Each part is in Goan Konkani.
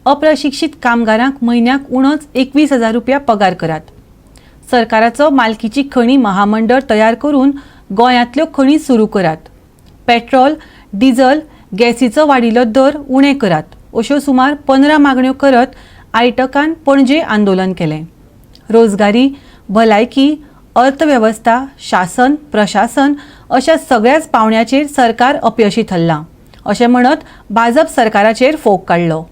अप्रशिक्षीत कामगारांक म्हयन्याक उणोच 21,000 रुपया पगार करात. सरकाराचो मालकीची खणी महामंडळ तयार करून गोंयांतल्यो खणी सुरू करात. पेट्रोल, डिझल, गॅसीचो वाडिल्लो दर उणें करात अश्यो सुमार 15 मागण्यो करत आयटकान पणजे आंदोलन केलें. रोजगारी, भलायकी, अर्थवेवस्था, शासन, प्रशासन अशा सगळ्याच पावंड्याचेर सरकार अपयशी थारलां अशें म्हणत भाजप सरकाराचेर फोग काडलो.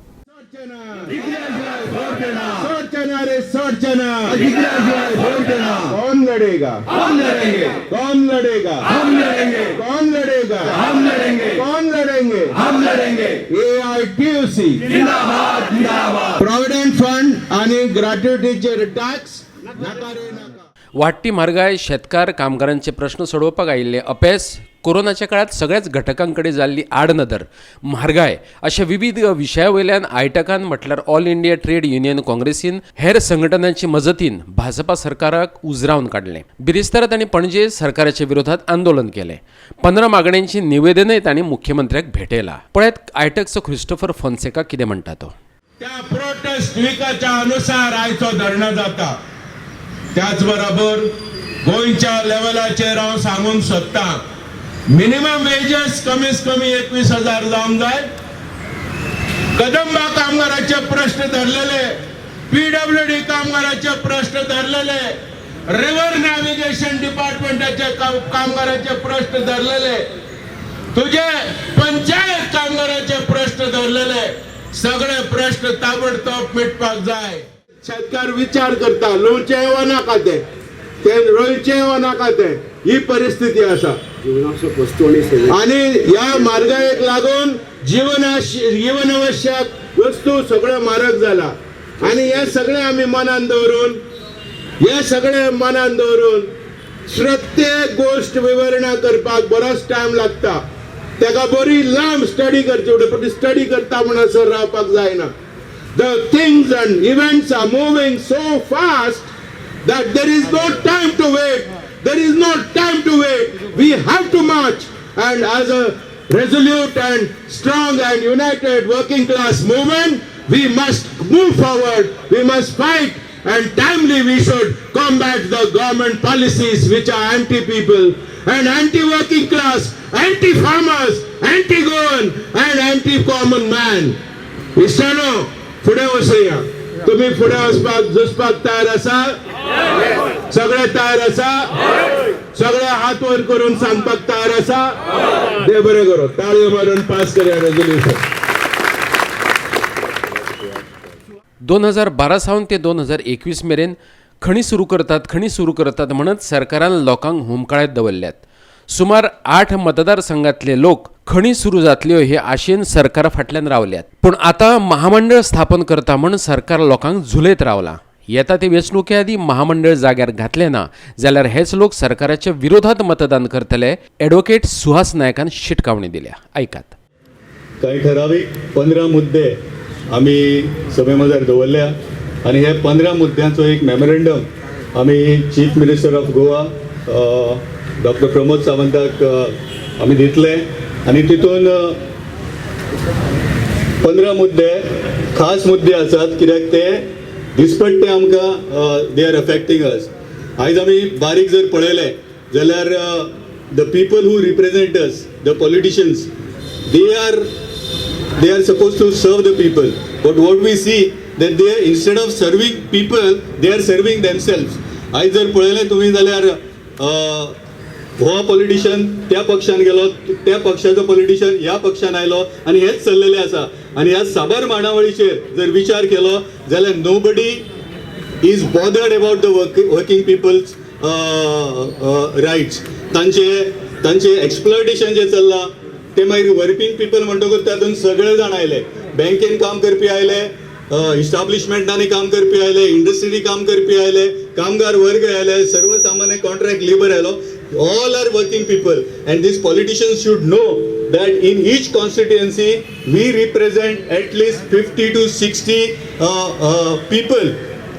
कौन लड़ेगा? हम लड़ेंगे। कौन लड़ेगा? हम लड़ेंगे। कौन लड़ेगा? हम लड़ेंगे। कौन लड़ेंगे? हम लड़ेंगे। एआयटीयूसी जिंदाबाद, जिंदाबाद। प्रॉव्हिडंट फंड आणि ग्रॅट्युटीचेर टॅक्स नाका रे नाका. वाडटी म्हारगाय, शेतकार, कामगारांचे प्रश्न सोडोवपाक आयिल्ले अपेस, कोरोनाच्या काळात सगळ्याच घटकां कडेन जाल्ली आडनदर, म्हारगाय अशा विविध विशया वयल्यान आयटकान म्हटल्यार ऑल इंडिया ट्रेड युनियन काँग्रेसीन हेर संघटनांची मजतीन भाजपा सरकाराक उजरावन काडलें. बिरेस्तारा तांणी पणजे सरकाराच्या विरोधात आंदोलन केलें. 15 मागण्यांची निवेदनय तांणी मुख्यमंत्र्याक भेटयला. पळयात आयटकचो ख्रिस्टोफर फोन्सेका कितें म्हणटा तो. त्या प्रोटेस्ट विकाच्या अनुसार आयचो धरणो जाता. त्याच बरोबर गोंयच्या लेवलाचेर हांव सांगूंक सोदतां, मिनिमम वेजेस कमीत कमी 21,000 जावंक जाय. कदंबा कामगाराचे प्रश्न धरलेले, पीडब्ल्यूडी कामगाराचे प्रश्न धरलेले, रिव्हर नॅव्हिगेशन डिपार्टमेंटाचे कामगाराचे प्रश्न धरलेले, तुझे पंचायत कामगाराचे प्रश्न धरलेले, सगळे प्रश्न ताबडतोब मिटपाक जाय. शेतकार विचार करता लोणचें वा नाका तें, ते रोयचें वा नाका तें, ही परिस्थिती आसा. आणि ह्या म्हारगायेक लागून जीवनावश्यक वस्तू सगळ्यो म्हारग जाला. आणि हे सगळे आमी मनान दवरून, हे सगळे मनान दवरून प्रत्येक गोश्ट विवरणा करपाक बरोच टायम लागता. तेका बरी लांब स्टडी करची पडटा, पण स्टडी करता म्हणसर रावपाक जायना. The things and events are moving so fast that there is no time to wait. There is no time to wait. We have to march, and as a resolute and strong and united working class movement, we must move forward. We must fight, and timely we should combat the government policies which are anti-people and anti-working class, anti-farmers, anti-Goan and anti-common man. इश्टानो, फुडें वचुया. तुम्ही फुडें वचपाक झुजपाक तयार आसा? सगळे तयार आसा? सगळे हात वर करून सांगपाक तयार आसा? ते बरें करो, ताळयो मारून पास करया रेजोल्युशन. 2012 सावन ते 2021 मेरेन खणी सुरू करतात, खणी सुरू करतात म्हणत सरकारान लोकांक हुमकळायत दवरल्यात. सुमार 8 मतदारसंघातले लोक खणी सुरू जातल्यो हे आशेन सरकारा फाटल्यान रावल्यात. पूण आतां महामंडळ स्थापन करता म्हण सरकार लोकांक झुलयत रावलां. येता ते वेंचणुके आदीं महामंडळ जाग्यार घातलें ना जाल्यार हेच लोक सरकाराच्या विरोधात मतदान करतले, एडवोकेट सुहास नायकान शिटकावणी दिल्या. आयकात. काही ठरावीक 15 मुद्दे आमी सभे मजार दवरल्या आनी हे 15 मुद्द्यांचो एक मेमोरेंडम आमी chief minister of Goa doctor Pramod सावंताक आमी दितले आनी तितून 15 मुद्दे खास मुद्दे आसात, कित्याक ते दिसपट्टे आमकां they are affecting अस. आयज आमी बारीक जर पळयलें जाल्यार the people who represent us, the politicians, they are supposed to serve the people, but what we see that they, instead of serving people, they are serving themselves. आयज जर पळयलें तुमी जाल्यार हो पॉलिटिशियन त्या पक्षान गेलो, त्या पक्षाचो पॉलिटिशियन ह्या पक्षान आयलो आनी हेच चल्लेलें आसा. आनी ह्या साबार मांडावळीचेर जर विचार केलो जाल्यार nobody is bothered about the working people's rights. तांचे एक्सप्लॉयटेशन जे चल्लां ते मागीर वर्किंग पिपल म्हणटकूच तातूंत सगळे जाण आयले. बँकेन काम करपी आयले, इस्टाब्लिशमेंटांनी काम करपी आयले, इंडस्ट्रीनी काम करपी आयले, कामगार वर्ग आयले, सर्वसामान्य कॉन्ट्रॅक्ट लेबर आयलो. All are working people, and these politicians should know that in each constituency we represent at least 50 to 60 people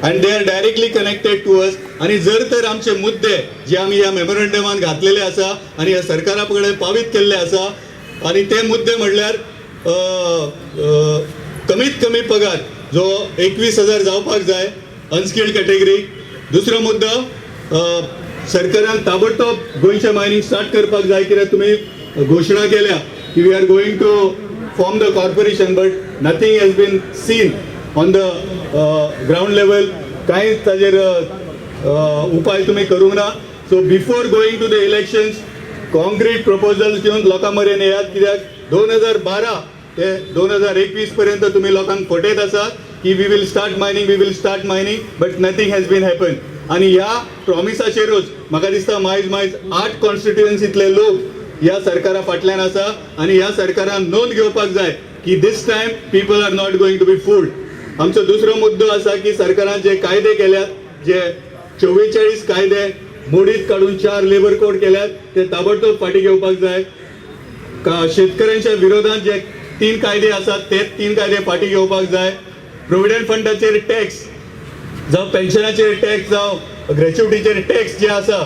and they are directly connected to us. आणि जर तर आमचे मुद्दे जे आमी ह्या मेमोरंडमान घातलेले आसा आनी ह्या सरकारा कडेन पावीत केल्ले आसा, आनी ते मुद्दे म्हणल्यार कमीत कमी पगार जो 21,000 जावपाक जाय अनस्किल्ड कॅटेगरी. दुसरो मुद्दो, सरकारान ताबडतोब गोंयचें मायनींग स्टार्ट करपाक जाय, कित्याक तुमी घोशणा केल्या की we are going to form the corporation, but nothing has been seen on the ground level. कांयच ताजेर उपाय तुमी करूंक ना. So before going to the elections, concrete proposals घेवन लोकां मेरेन येयात, कित्याक 2012 ते 2021 पर्यंत तुमी लोकांक फटयत आसात की we will start mining, we will start mining, but nothing has been happen. आनी ह्या प्रॉमिसाचेरूच म्हाका दिसता मायज मायज आठ कॉन्स्टिट्युएन्सीतले लोक ह्या सरकारा फाटल्यान आसा आनी ह्या सरकारान नोंद घेवपाक जाय की this time people are not going to be fooled. आमचो दुसरो मुद्दो आसा की सरकारान जे कायदे केल्यात, जे 44 कायदे मोडीत काडून चार लेबर कोड केल्यात, ते ताबडतोब फाटीं घेवपाक जाय. शेतकऱ्यांच्या विरोधात जे तीन कायदे आसात, ते तीन कायदे फाटीं घेवपाक जाय. प्रोविडंट फंडाचेर टॅक्स जावं, पेन्शनाचेर टॅक्स जावं, ग्रॅच्युटीचेर टॅक्स जे आसा,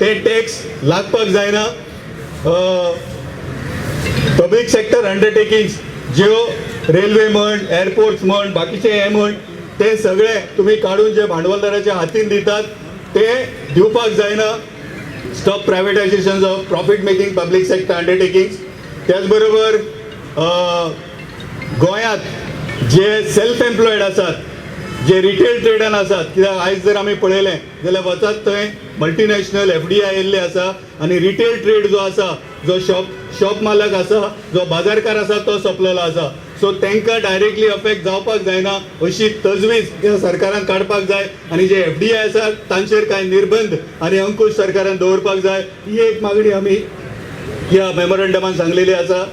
ते टॅक्स लागपाक जायना. पब्लीक सेक्टर अंडरटेकिंग्स ज्यो रेल्वे म्हण, एअरपोर्ट्स म्हण, बाकीचे हे म्हण, ते सगळे तुमी काडून जे भांडवलदाराच्या हातीन दितात, ते दिवपाक जायना. Stop privatization of profit making public sector undertakings. त्याचबरोबर गोंयांत जे सेल्फ एम्प्लॉयड आसात, जे रिटेल ट्रेडान आसात, कित्याक आयज जर आमी पळयलें जाल्यार वचात थंय मल्टीनॅशनल एफडीआय येयल्ले आसा आनी रिटेल ट्रेड जो आसा, जो शॉप शॉप मालक आसा, जो बाजारकार आसा, तो सोंपलेलो आसा. सो तांकां डायरेक्टली अफेक्ट जावपाक जायना अशी तजवीज ह्या सरकारान काडपाक जाय आनी जे एफडीआय आसा तांचेर कांय निर्बंध आनी अंकुश सरकारान दवरपाक जाय, ही एक मागणी आमी ह्या मेमोरंडमान सांगलेली आसा.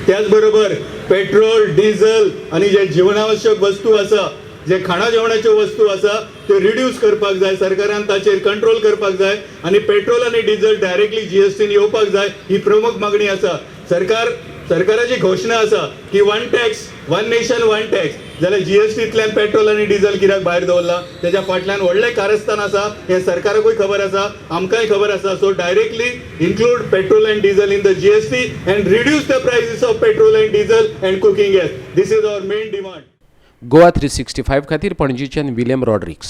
त्याच बरोबर पेट्रोल, डिझल आनी जे जीवनावश्यक वस्तू आसा, जे खाणा जेवणाच्यो वस्तू आसा, त्यो रिड्यूस करपाक जाय. सरकारान ताचेर कंट्रोल करपाक जाय आनी पेट्रोल आनी डिझल डायरेक्टली जीएसटीन येवपाक जाय, ही प्रमुख मागणी आसा. सरकाराची घोशणा आसा की one tax, one nation one tax, जाल्यार जीएसटींतल्यान पेट्रोल आनी डिझल कित्याक भायर दवरला? तेच्या फाटल्यान व्हडलें कारस्थान आसा, हें सरकाराकूय खबर आसा, आमकांय खबर आसा. So directly include petrol and diesel in the GST and reduce the prices of petrol and diesel and cooking gas. This is our main demand. Goa 365 खातीर पणजीच्यान विलियम रॉड्रिक्स.